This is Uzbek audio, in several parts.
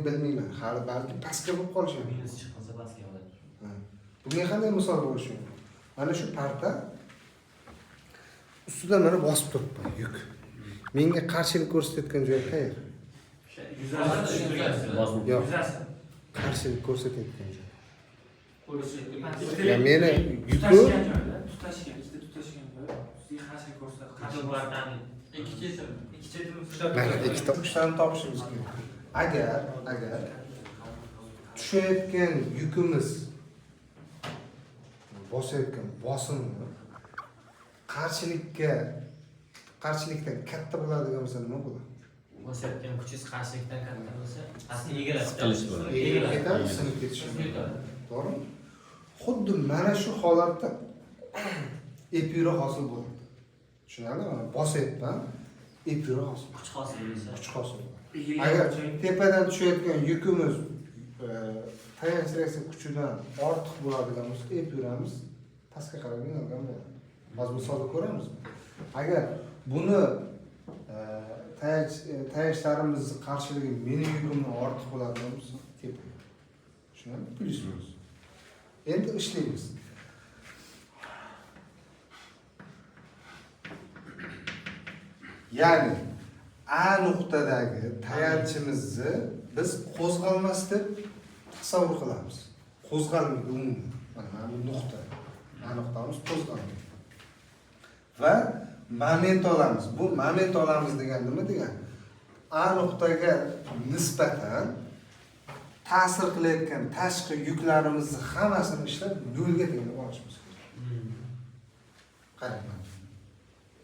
bilmayman. Hali balki pastga bo'lib qolishi mumkin. Minus chiqmasa pastga bo'ladi. Ha. Bunga qanday misol bo'lishi mumkin? Mana shu parta ustidan mana bosib turibman yuk. Menga qarshilik ko'rsatayotgan joy qayer? Yo'q. Qarshilik ko'rsatayotgan joy. Ya meni yukim Tutashgan joyda, tutashgan, ikkita tutashgan joy. Ustiga qarshilik ko'rsatadi. Butun partani Ikki chetim. Ikki chetim mana ikkita uchtani topishimiz kerak. Agar tushayotgan yukimiz bosayotgan bosimni qarshilikdan katta bo'ladigan bo'lsa nima bo'ladi? Bosayotgan kuchingiz qarshilikdan katta bo'lsa, pastga egiladi. Siqilish bo'ladi. Egilib ketadi, sinib ketishi mumkin. To'g'rimi? Xuddi mana shu holatda epyura hosil bo'ladi. Tushunarlimi? Mana bosyapman, epyura hosil. Kuch hosil bo'lsa. Kuch hosil bo'ladi. Agar tepadan tushayotgan yukimiz tayanch reaksiya kuchidan ortiq bo'ladigan bo'lsa, epyuramiz pastga qarab yo'nalgan bo'ladi. Hozir misolda ko'ramiz. Agar buni tayanchlarimizni qarshiligi meni yukimdan ortiq bo'ladigan bo'lsa, tepaga. Tushunarlimi? Plyus minus. Endi ishlaymiz. Ya'ni A nuqtadagi tayanchimizni biz qo'zg'almas deb tasavvur qilamiz. Qo'zg'almaydi umuman. Mana bu nuqta. A nuqtamiz qo'zg'almaydi. Va moment olamiz. Bu moment olamiz degan nima degani? A nuqtaga nisbatan ta'sir qilayotgan tashqi yuklarimizni hammasini ishlab nolga tenglab olishimiz kerak. Qarang.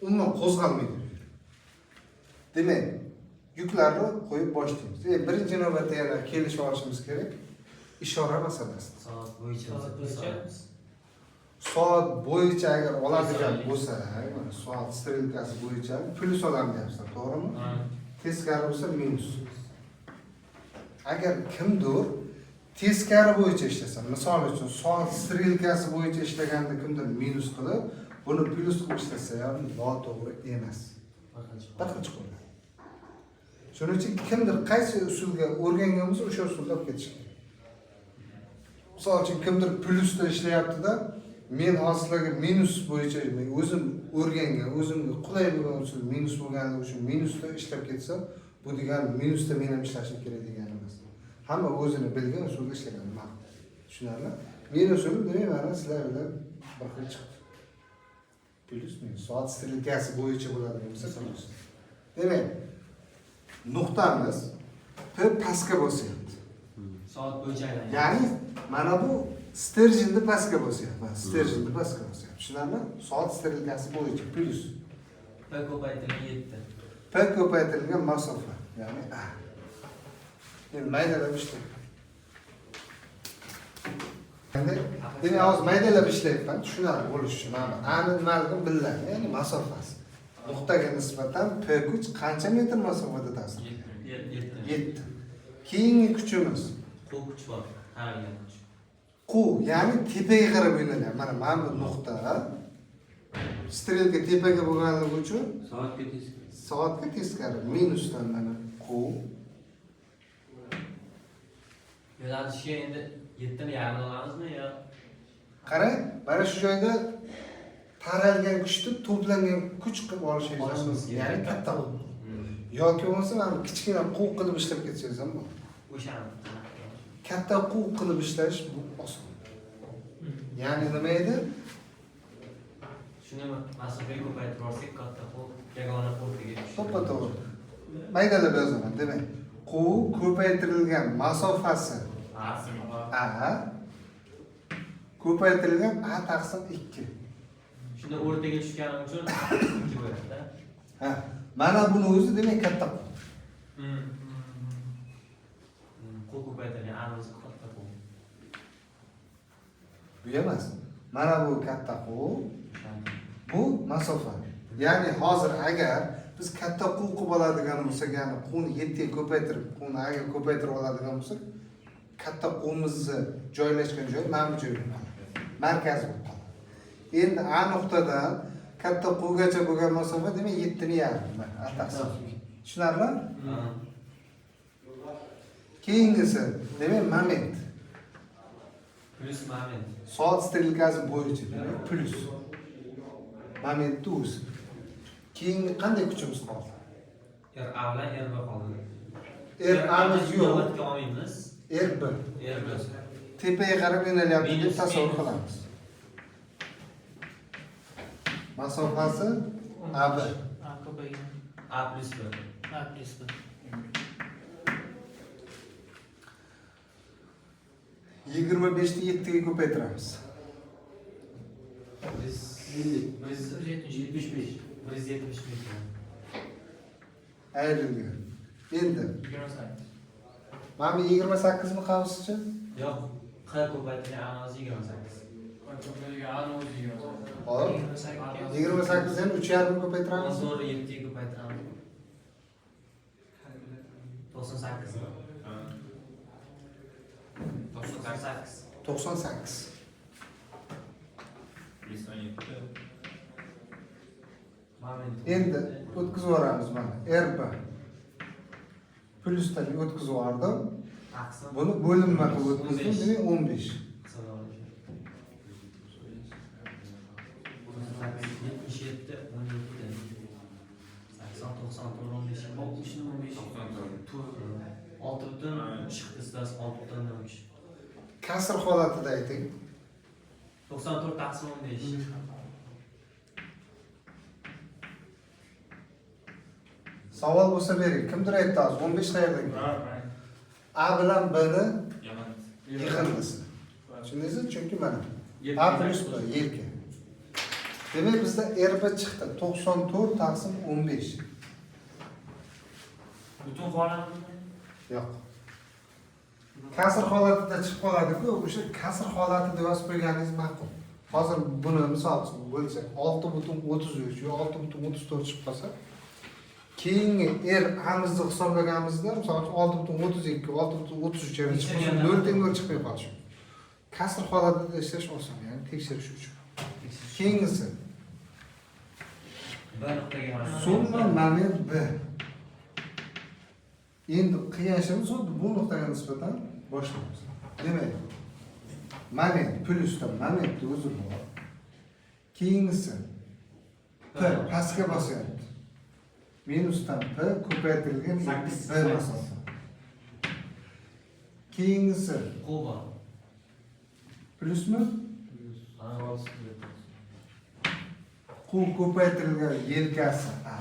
Umuman qo'zg'almaydi. Demak, yuklarni qo'yib boshlaymiz. Birinchi navbatda yana kelishib olishimiz kerak. Ishora masalasi. Soat bo'yicha. Soat bo'yicha. Soat bo'yicha agar oladigan bo'lsa, mana soat strelkasi bo'yicha plyus olamiz deyapsizlar, to'g'rimi? Teskari bo'lsa minus. Agar kimdir teskari bo'yicha ishlasa, misol uchun soat strelkasi bo'yicha ishlaganda kimdir minus qilib, buni plyus qilib ishlasa ham noto'g'ri emas. Bir xil chiqadi. Shuning uchun kimdir qaysi usulga o'rgangan bo'lsa, o'sha usulda olib ketish kerak. Misol uchun kimdir plyusda ishlayapti-da, men hozir sizlarga minus bo'yicha men o'zim o'rgangan, o'zimga qulay bo'lgan usul minus bo'lganligi uchun minusda ishlab ketsam, bu degani minusda men ham ishlashim kerak degani emas. Hamma o'zini bilgan usulda ishlagan ma'qul. Tushunarli? Men usulim demak mana sizlar bilan bir xil chiqdi. Plyus minus. Soat strelkasi bo'yicha bo'ladi bo'lsa plyus. Demak, nuqtamiz P pastga bosyapti. Soat bo'yicha aylanadi. Ya'ni mana bu sterjenni pastga bosyapti. Mana sterjenni pastga bosyapti. Tushunarlimi? Soat strelkasi bo'yicha plyus. P ko'paytirilgan 7. P ko'paytirilgan masofa, ya'ni A. Endi maydalab ishlayman. Endi demak hozir maydalab ishlayapman, tushunarli bo'lishi uchun mana A ni nimaligini bilinadi, ya'ni masofasi. Nuqtaga nisbatan P kuch qancha metr masofada ta'sir qiladi? 7. 7. Keyingi kuchimiz Quv kuch bor. Taralgan kuch. Quv, ya'ni tepaga qarab yo'naladi. Mana bu nuqta strelka tepaga bo'lganligi uchun Soatga teskari. Soatga teskari minusdan mana quv. Yo'nalishga endi 7.5 olamizmi yo? Qarang, mana shu joyda taralgan kuchni to'plangan kuch qilib olishingiz Olishimiz mumkin. kerak. Ya'ni katta quv. Yoki bo'lmasa mana kichkina quv qilib ishlab ketsangiz ham bo'ladi. O'shani. Katta quv qilib ishlash bu oson. Ya'ni nima edi? Shuni masofaga ko'paytirib olsak, katta quv, yagona quv degan. To'ppa-to'g'ri. Maydalab yozaman. Demak, quv ko'paytirilgan masofasi A ko'paytirilgan A taqsim 2. Shunda o'rtaga tushgani uchun A taqsim 2 bo'ladi-da. Ha, mana buni o'zi demak katta quv. Quv ko'paytirilgan A o'zi katta quv. Bu emas. Mana bu katta quv, bu masofa. Ya'ni hozir agar biz katta quv qilib oladigan bo'lsak, ya'ni quvni 7 ga ko'paytirib, quvni A ga ko'paytirib oladigan bo'lsak, katta quvimizni joylashgan joyi mana bu joy bo'lib qoladi. Markaz bo'lib qoladi. Endi A nuqtadan katta quvgacha bo'lgan masofa demak 7.5, mana A taqsim. Tushunarlimi? Keyingisi, demak, moment. Plyus moment. Soat strelkasi bo'yicha, demak, plyus. Momentni o'zi. Keyingi qanday kuchimiz qoldi? RA bilan RB qoldi. RAmiz yo'q. Inobatga olmaymiz. RB. RB. Tepaga qarab yo'nalyapti deb Minus, tasavvur minus. qilamiz. Masofasi AB. A ko'paygan. A plyus B. A plyus B. 25 ni 7 ga ko'paytiramiz. Biz 175. 175. Ayrilgan. Endi 28. mana bu 28 mi qavschi? Yo'q, Q ko'paytirgan A o'zi 28. Ko'paytirgan A o'zi 28. Hop. 28. 28 ni 3,5 ko'paytiramiz. 14 7 ga ko'paytiramiz. 98. 98. 98. Plyus 17. Moment. Endi o'tkazib yuboramiz mana RB. Plyusdan o'tkazib yubordim. Taqsim. Buni bo'linma qilib o'tkazdim, demak 15. 77, 17. 80, 94, 15. 60 15. 94. 6 butun chiqdi sizlar 6 butun 3. Kasr holatida ayting. 94 taqsim 15. Savol bo'lsa bering. Kimdir aytdi hozir 15 qayerdan keldi? A bilan B ni yig'indisi. Tushundingizmi? Chunki mana A plyus B yelka. Demak, bizda RB chiqdi 94 taqsim 15. Butun qoladimi? Yo'q. Kasr holatida chiqib qoladi-ku, o'sha kasr holati deb yozib qo'yganingiz ma'qul. Hozir buni misol uchun bo'lsak 6.33 yo 6.34 chiqib qolsa, keyingi R amizni hisoblaganimizda, misol uchun 6.32, 6.33 ham chiqib qolsa, 0 teng 0 chiqmay qolishi mumkin. Kasr holatida ishlash oson, ya'ni tekshirish uchun. Keyingisi B nuqtaga summa moment B. Endi qilgan ishimiz xuddi bu nuqtaga nisbatan boshlaymiz. Demak, moment plyusda momentni o'zi bor. Keyingisi P pastga bosyapti. Minusdan P ko'paytirilgan Sakkiz. B masofa. Keyingisi Q bor. plyusmi? Q ko'paytirilgan yelkasi A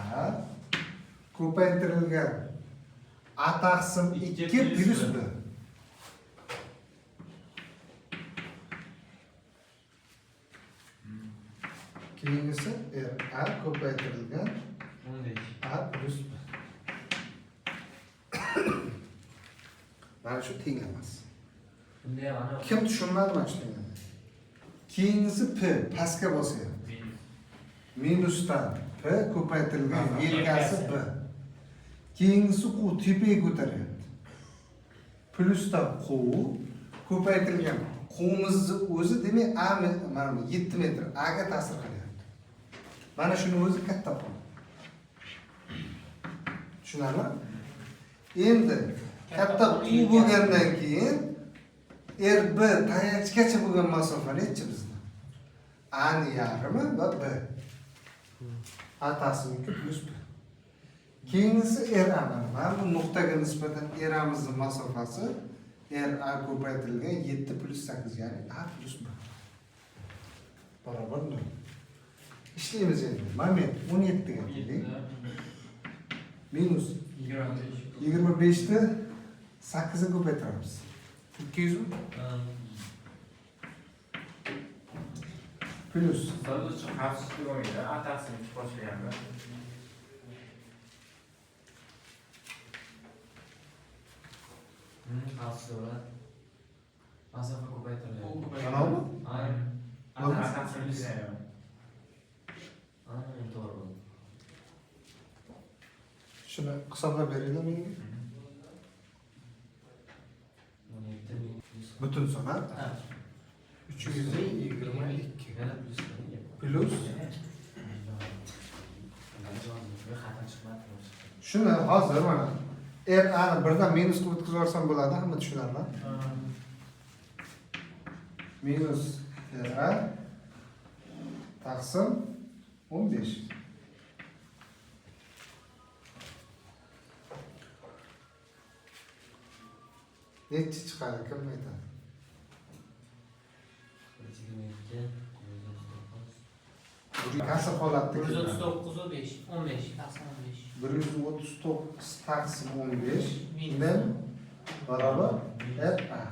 ko'paytirilgan A taqsim Ikki 2 plyus plyus B. B. Keyingisi R A ko'paytirilgan 15. A plyus B. Mana shu tenglamasi. Bunda ham ana Kim tushunmadi mana shu tenglamani? Keyingisi P pastga bosyapti. Minusdan P ko'paytirilgan yelkasi B. Keyingisi Q tepaga ko'taryapti. Plyusdan Q ko'paytirilgan Q'mizni o'zi demak A mana bu 7 metr A ga ta'sir qilyapti. Mana shuni o'zi katta qu. Tushunarlimi? Endi katta Q bo'lgandan keyin RB tayanchgacha bo'lgan masofa nechi bizda? A ni yarmi va B. A taqsim 2 plyus B. Keyingisi RA mana bu nuqtaga nisbatan RAmizning masofasi RA ko'paytirilgan 7 plyus 8, ya'ni A plyus B. Barobar 0. Ishlaymiz endi. Moment 17 ga keldik. Minus 25. 25 ni 8 ga ko'paytiramiz. 200 mi? Plyus So'z uchun xavfsizlik bo'lmaydi. A taqsim 2 qo'shilganda. Xavfsiz bo'ladi. Masofa ko'paytiriladi. Kanalmi? Aynen. A taqsim 2 Aynen to'g'ri bo'ldi. Shuni hisoblab beringlar menga. 17 minus. Butun son, ha? Ha. 322 Yana plyus. Plyus Xato chiqmadi. Shuni hozir mana R ni birdan minus qilib o'tkazib yuborsam bo'ladi, hamma tushunarmi? Minus RA taqsim 15. Nechi chiqadi, kim aytadi? 22, 139. Kasr holatda 139 5, 15 taqsim 15. 139 taqsim 15 Minus. M barobar RA.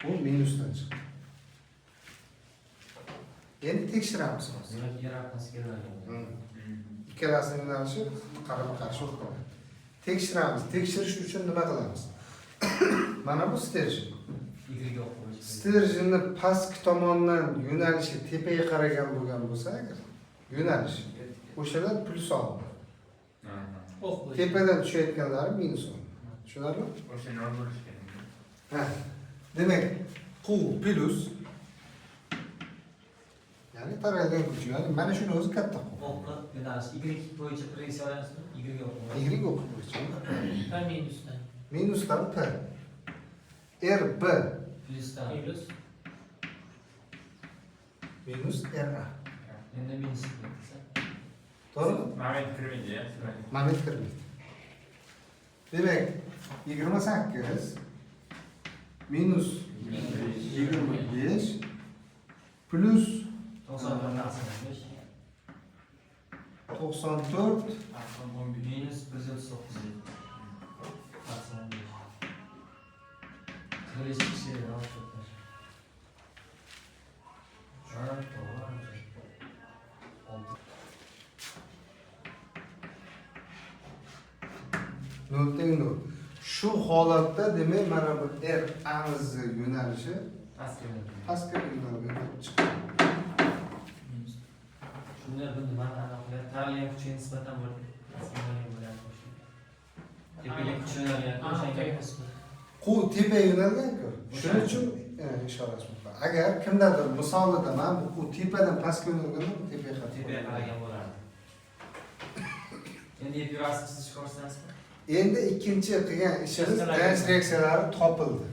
Bu minusdan chiqdi. Endi tekshiramiz hozir. Demak, R pastga yo'nalgan. Ikkalasini yo'nalishi qarama-qarshi bo'lib qoladi. Tekshiramiz. Tekshirish uchun nima qilamiz? Mana bu стержень. Y o'q bo'yicha. Стержень ni pastki tomondan yo'nalishi tepaga qaragan bo'lgan bo'lsa agar, yo'nalish o'shalar plyus olindi. O'q bo'yicha. Tepadan tushayotganlari minus olindi. Tushunarlimi? O'sha nol bo'lishi kerak. Ha. Demak, Q plyus, ya'ni taralgan kuch, ya'ni mana shuni o'zi katta Q. O'qni yo'nalishi Y bo'yicha proyeksiya olamizmi? Y o'q bo'yicha. Y o'qi bo'yicha. P minusdan. Minusdan P. R B Plyusdan. Plyus. Minus RA. Endi minus desa. To'g'rimi? Moment kirmaydi, ya. Moment kirmaydi. Demak, 28 minus 25 plyus 94 taqsim 15. 94 Taqsim 15. Minus 139 taqsim 15. Qilish kishi to'g'ri. Ha, to'g'ri. Olti. 0 teng 0. Shu holatda, demak, mana bu R amizni yo'nalishi Pastga yo'nalgan. Pastga yo'nalgan bo'lib chiqadi. Minus. Shunda bu nimani aniqlaydi? Taralgan kuchga nisbatan bo'lib pastga yo'nalgan bo'lyapti o'sha. Tepaga kuch yo'nalgan o'shanga. Q tepaga yo'nalgan-ku. Shuning uchun ishorasi mumkin. Agar kimdadir misolida mana bu Q tepadan pastga yo'nalganda, bu tepaga qarab Tepaga qaragan bo'lardi. Endi epyurasini chizishga ko'rsatasizmi? Endi ikkinchi qilgan ishimiz Chiziladi. tayanch reaksiyalari topildi.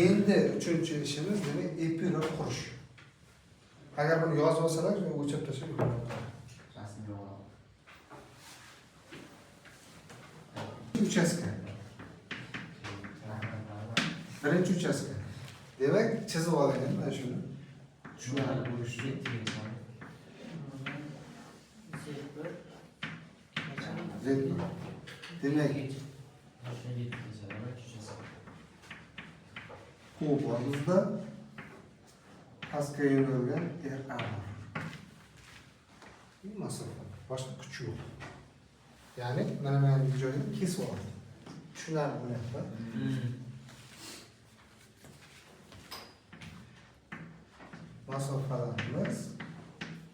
Endi uchinchi ishimiz, demak, epyura qurish. Agar buni yozib olsalar, o'chirib tashlab yuboradi. Rasm yo'q. Uchastka. Birinchi uchastka. Demak, chizib olaylik mana shuni. Tushunarli bo'lishi uchun. Z bir. Z bir. Demak, Shunga yetgacha, demak, uchastka. Q bor bizda. Pastga yo'nalgan RA bor. Bu masofa. Boshqa kuch yo'q. Ya'ni mana bu joyni kesib oldi. Tushunarli bo'lyapti. Masofalarimiz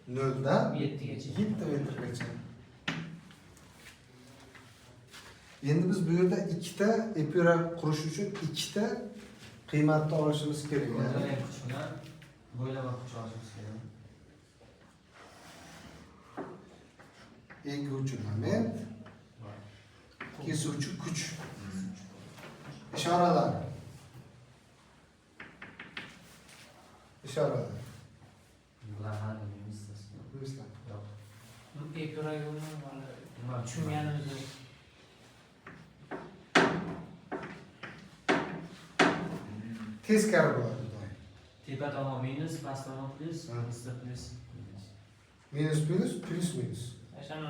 0 dan 7gacha. 7 metrgacha. Endi biz bu yerda ikkita epyura qurish uchun ikkita qiymatni olishimiz kerak. Ya'ni Ko'rgan kuch bilan bo'ylama kuch olishimiz kerak. Eguvchi moment, kesuvchi kuch. Ishoralari. Ishoralar. Bular hali bilmaymiz. Bilmaysizlar. Yo'q. Epyuraga umuman hali Nima tushunganimiz yo'q. Teskari bo'ladi doim. Tepa tomon minus, past tomon plyus, Ha. plyusda plyus, minus. Minus plyus, plyus minus. O'shani.